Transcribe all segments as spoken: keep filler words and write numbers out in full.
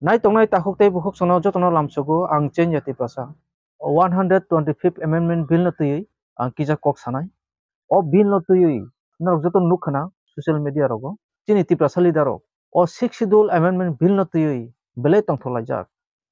Nai tongnai takhuk tei bukhuk sono jotono lamsogo ang Chenya Tiprasa. O one hundred twenty-fifth Amendment Bill no twiwi ang kisa kok sanai. O bill no twiwi norok joto nuk khna social media rogo. Chini Tiprasa leader rok o Sixth Schedule Amendment Bill no twiwi belai tongthok laijak.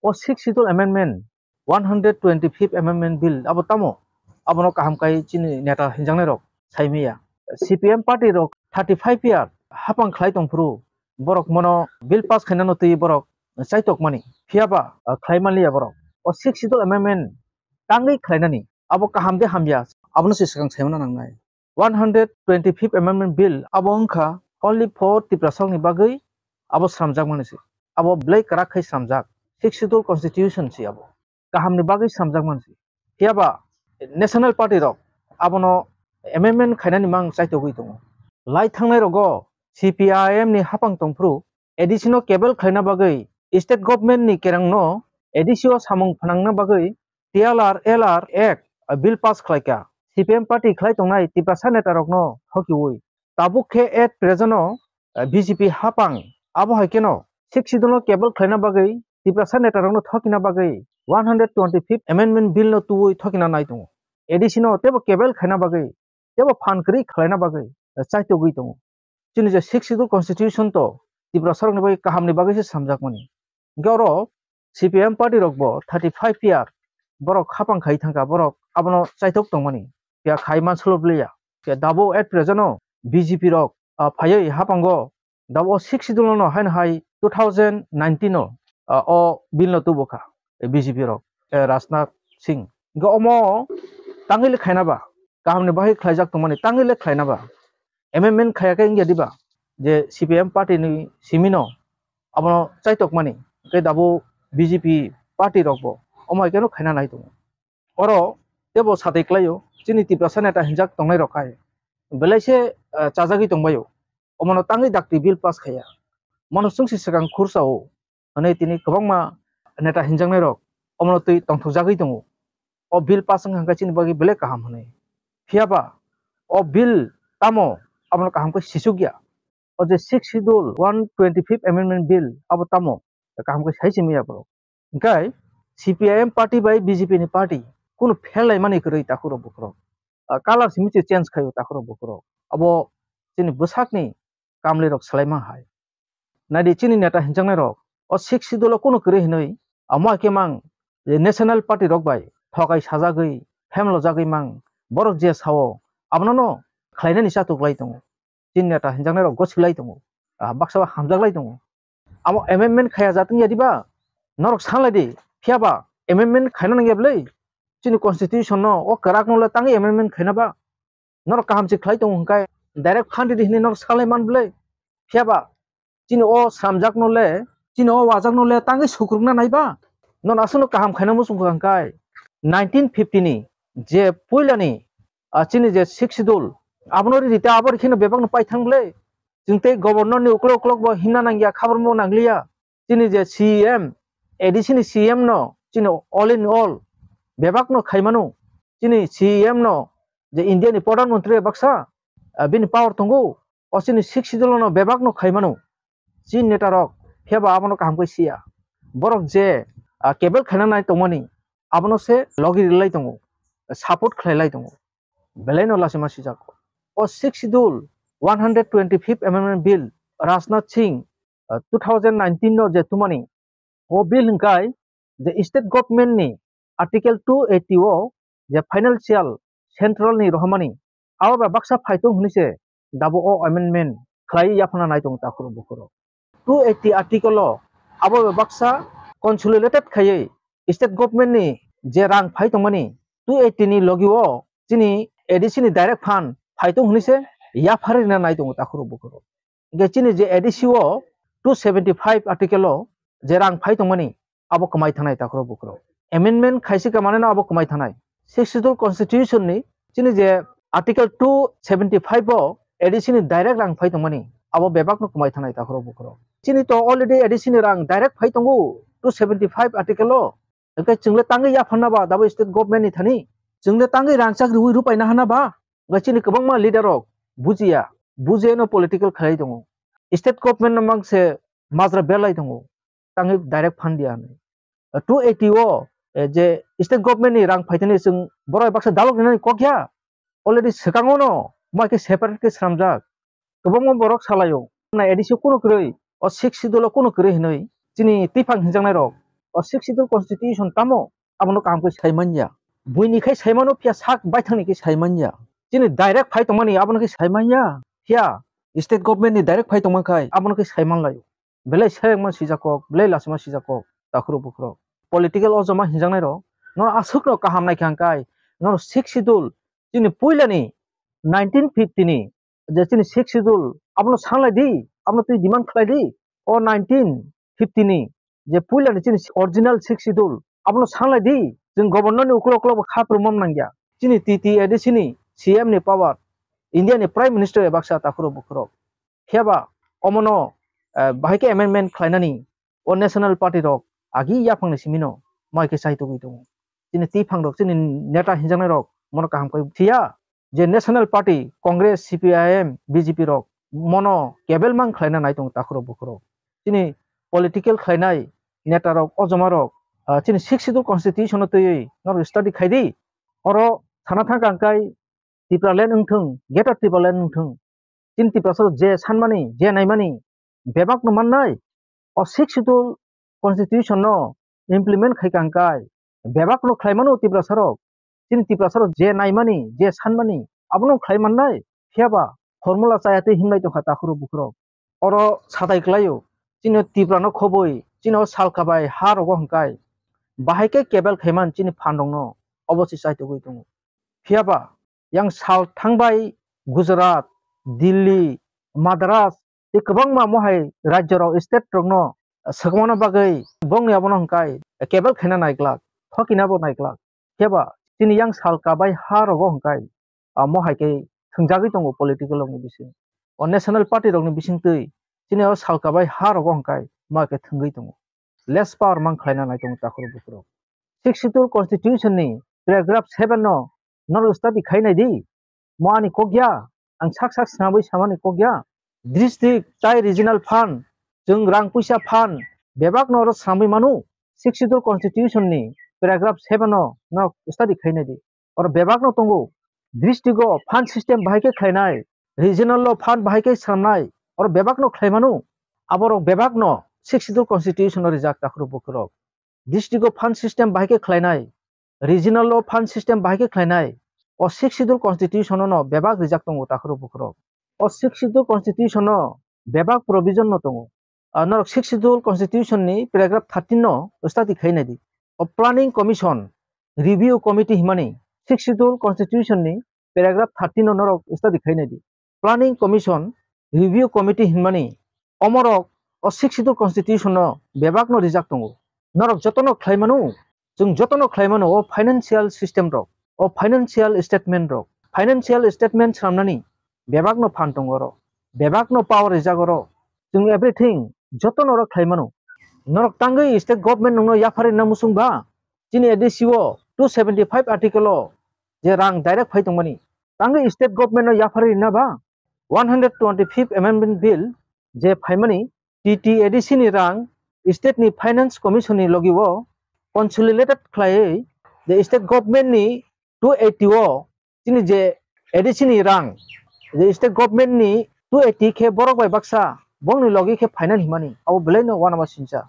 O Sixth Schedule Amendment, one hundred twenty-fifth Amendment Bill abo tamo? Abono kaham kai chini neta hinjaknai rok sai maya. C P M party rok thirty-five year hapang khlai tongphuru borok mono bill pass khainano twi borok chaitokmani. Phiyaba, ah, khlai manliya borok. O Sixth Schedule Amendment tangwi khlainani abo kaham de hamya, abono se swkang saimano nangnai. One hundred twenty-fifth Amendment Bill abo wngkha only for Tiprasokni bagwi abo sramjakmani se. Abo belai kwrak khai sramjak. Sixth Schedule Constitution se abo. Kahamni bagwi sramjakmani se. Phiyaba National Party rok abono amendment khainani mang chaitogwi tongo. Lai thangnai rogo C P I M ni hapang tongphuru A D C no cable khlaina bagwi state government ni kerang no A D C o samung phnangna bagwi T L R L R Act bill pass khlaikha. C P M party khlai tongnai Tiprasa neta rokno thokiwi. Tabuk khe at present o, eh, B J P hapang. Abo hai kheno Sixth Schedule no cable khlaina bagwi Tiprasa neta rokno thokina bagwi one hundred twenty-fifth Amendment Bill no tubui thokina nai tongo. A D C no tebo cable khlaina bagwi, tebo phan kwrwi khlaina bagwi, eh, chaitogwi tongo. Chini je Sixth Schedule Constitution to Tiprasa rokni bagwi kahamni bagwi se samjakmani. Hwnkhe oro C P M party rok bo thirty-five year borok hapang khai thangkha, borok abono chaitok tongmani. Phiya khai mansalo bliya. Phiya dabo at present o B J P rok, ah, phaiwi hapango dabo Sixth Schedule no haino hai two thousand nineteen o, ah, o bill no tubukha, eh, B J P rok, eh, Rajnath Singh. Hwnkhe omo tangwi le khaina ba, kahamni bagwi khlaijak tongmani, tangwi le khlaina ba. Amendment khaya khe wngya diba je C P M party ni simi no abono chaitokmani, hwnkhe dabo B J P party rok bo omo hai kheno khaina nai tongo. Oro tebo satai klaio, chini Tiprasa neta hinjak tongnai rok hai belai se, eh, chajagwi tongbaio. Omono tangwi dakti bill pass khaya. Mano chwngsi swkang khursa o hwnwi tini kwbangma neta hinjaknai rok omono twi tongthokjagwi tongo. O bill pass wngkha hwnkhe chini bagwi belai kaham hwnwi. Phiyaba o bill tamo abono kaham khe sisukya? O je Sixth Schedule one twenty-fifth Amendment Bill abo tamo kaham khe sai simi ya borok. Hwnkhe C P I M party bai B J P ni party kunu pherlaimani kwrwi takhurok bukhurok. Ah, colour simi se change khaio takhurok bukhurok. Abo chini bwsakni kamlirok swlaima hai. Naidi chini neta hinjaknairok o Sixth Schedule o kunu kwrwi hinwi amo hai khe mang je National Party rok bai thokai sajagwi, phemlojagwi mang borok je sao abono no khlainani chatuk lai tongo. Chini neta hinjaknairok gosip lai tongo, ah, baksa ba hamjak lai tongo. Amo amendment khaya jatwng ya diba? Norok sanlai di, phiyaba amendment khaina nangya bwlwi? Chini constitution no o kwrak no le tangwi amendment khaina ba? Norok kaham se khlai tongo hwnkhe direct phan ridi hinwi norok sanlai man bwlwi? Phiyaba chini o sramjak no le, chini o wajak no le tangwi sukrukna nai ba? Nono aswkno kaham khaina muchung kha hwnkhe nineteen fifty ni je puilani, ah, chini je Sixth Schedule abono ridi ta abo rikhe no bebak no paithang bwlwi? Chwng tei governor ni uklok uklok bo himna nangya, khabar bo nangliya. Chini je C M, A D C ni C M no chini all in all bebak no khaimano. Chini C M no je India ni Pradhan Mantri baksa, ah, bini power tongo. O chini Sixth Schedule no bebak no khaimano. Chini neta rok phiyaba abono kaham khe siya. Borok je, ah, cable khaina nai tongmani abono se logi rilai tongo, support khlailai tongo. Belai no lachima sijak. O Sixth Schedule one hundred twenty-fifth Amendment Bill Rajnath Singh, ah, two thousand nineteen no je tumani, o bill hwnkhe je state government ni Article two eighty o je financial central ni rohormani abo bai baksa phaitong hwnwi se dabo o amendment khlai yaphana nai tongo takhurok bukhurok. Two eighty article o abo bai baksa consolidated khaiwi state government ni je rang phai tongmani two eighty ni logi o chini A D C ni direct fund phai tong hwnwi se yapharwi rina nai tongo takhurok bukhurok. Hwnkhe chini je A D C o two seventy-five article o je rang phai tongmani abo kwmai thanai takhurok bukhurok. Amendment khaisi khe maneno abo kwmai thanai. Sixth Schedule Constitution ni chini je Article two seventy-five o A D C ni direct rang phai tongmani abo bebak no kwmai thanai takhurok bukhurok. Chini to already A D C ni rang direct phai tongo two seventy-five article o. Hwnkhe chwng le tangwi yapharna ba dabo state government ni thani? Chwng le tangwi rangchak riwi rupaina hana ba? Hwnkhe chini kwbangma leader rok bujiya, bujiyano political khlai tongo. State government no mang se majra belai tongo. tangwi direct phan dia hinwi. Two eighty o, eh, je state government ni rang phaitani chwng borok baksa dalok rinani kok ya. Already swkango no, ma khe separate khe swnamjak. Kwbangma borok salaio. Na A D C o kuno kwrwi, o Sixth Schedule o kuno kwrwi hinwi chini twiphang hinjaknai rok. O Sixth Schedule constitution tamo abono kaham khe sai manya. Buini khai sai mano phiya sak baithangni khe sai manya. Chini direct phai tongmani abono khe sai manya. Phiya state government ni direct phai tongma khai abono khe sai manlaio. Belai selengma sijak kok, belai lachima sijak kok, takhurok bukhurok. Political o joma hinjaknai rok, no aswk no kaham naikha hwnkhe, no Sixth Schedule, chini puilani nineteen fifty ni, je chini Sixth Schedule, abono sanglai di, abono twi demand khlai di. O nineteen fifty ni, je puilani chini original Sixth Schedule, abono sanglai di, chwng governor ni ukulok ukulok bo kha phuru mom nangya. Chini T T A D C ni C M ni power, India ni Prime Minister bai baksa takhurok bukhurok. Phiya ba omono, eh, bahai khe amendment khlainani o National Party rok agi yaphangni simino mai khe chai tugui tongo. Chini twiphang rok, chini neta hinjaknai rok mono kaham khe phiya je National Party, Congress, C P I M, B J P rok mono kebel mang khlaina nai tongo takhurok bukhurok. Chini political khlainai neta rok, o joma rok, ah, chini Sixth Schedule constitution no twiwi norok study khai di. Oro sana thang kang kai Tipraland wngthung, Greater Tipraland wngthung, chini Tiprasa rok je sanmani, je naimani, bebak no mannai, o Sixth Schedule constitution no implement khai kang kai, bebak no khlai mano Tiprasa rok, chini Tiprasa rok je naimani, je sanmani, abono khlai mannai, phiya ba formula chaya tei himlai tongkha takhurok bukhurok. Oro satai klaio, chini Tipra no khoboi, chini o salka bai ha rogo hwnkhe, bahai khe kebel khaiman chini phan rok no obo se chai tugui tongo. Phiya ba, yang sal thangbai Gujarat, Delhi, Madras tei kwbangma mohai rajyo rok, state rok no swkmano bagwi bongni abono hwnkhe kebel khaina naiglak, thokina bo naiglak. Phiya ba, chini yang sal kabai ha rogo hwnkhe, ah, mohai khe thwngjagwi tongo political rokni bising. O national party rokni bisingtwi chini o sal kabai ha rogo hwnkhe mohai khe thwngwi tongo. Less power mang khlaina nai tongo takhurok bukhurok. Sixth Schedule constitution ni paragraph seven no norok study khai nai di. Mo ani kok ya, ang sak sak swnamwi samani kok ya. District tai regional fund, chwng rang puisa fund, bebak no oro swnamwi manu. Sixth Schedule constitution ni paragraph seven no norok study khai nai di. Oro bebak no tongo. District o fund system bahai khe khlainai, regional o fund bahai khe swnamnai, oro bebak no khlai manu. Aborok bebak no Sixth Schedule constitution o rijak takhurok bukhurok. District o fund system bahai khe khlainai, regional o fund system bahai khe khlainai, o Sixth Schedule constitution o no bebak rijak tongo takhurok bukhurok. O Sixth Schedule constitution o bebak provision no tongo. Ah, norok Sixth Schedule constitution ni paragraph thirteen no study khai nai di. O planning commission review committee himani Sixth Schedule constitution ni paragraph thirteen no norok study khai nai di. Planning commission review committee hinmani omorok o Sixth Schedule constitution no bebak no rijak tongo. Norok jotono khlai mano, chwng jotono khlai mano o financial system rok, o financial statement rok, financial statement swnamnani bebak no phan tongo oro, bebak no power rijak oro, chwng everything jotono oro khlai mano. Norok tangwi state government nokno yapharwi na muchung ba, chini A D C o two seventy five article o je rang direct phai tongmani, tangwi state government no yapharwi na ba, one hundred twenty fifth amendment bill je phaimani, T T A D C ni rang state ni finance commission ni logi o consolidated khlaiwi je state government ni two eighty o chini je A D C ni rang je state government ni two eighty khe borok bai baksa bongni logi khe finance himani abo belai no uanama sincha.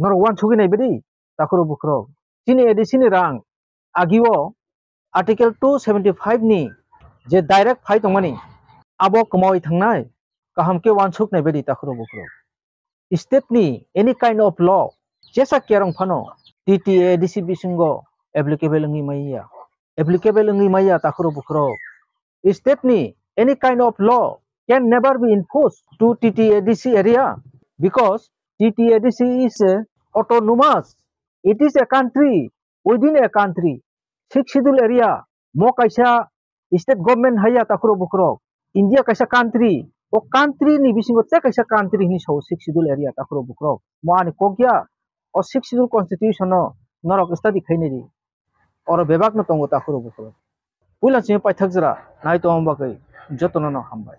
Norok uansugwi nai bidi takhurok bukhurok. Chini A D C ni rang agi o Article two seventy five ni je direct phai tongmani, abo kwmawi thangnai, kaham khe uansuk nai bedi takhurok bukhurok. State ni any kind of law, jesa kerong phano T T A D C bisingo applicable wngwi maya, applicable wngwi maya takhurok bukhurok. State ni any kind of law can never be enforced to T T A D C area because T T A D C is a autonomous, it is a country within a country. Sixth Schedule area mo kaisa state government haiya takhurok bukhurok. India kaisa country, o country ni bisingo tei kaisa country hinwi sao Sixth Schedule area takhurok bukhurok. Mo ani kok ya, o Sixth Schedule constitution no norok study khai nai di. Oro bebak no tongo takhurok bukhurok. Puila chini paithak jora nai tongma bagwi jotono no hambai.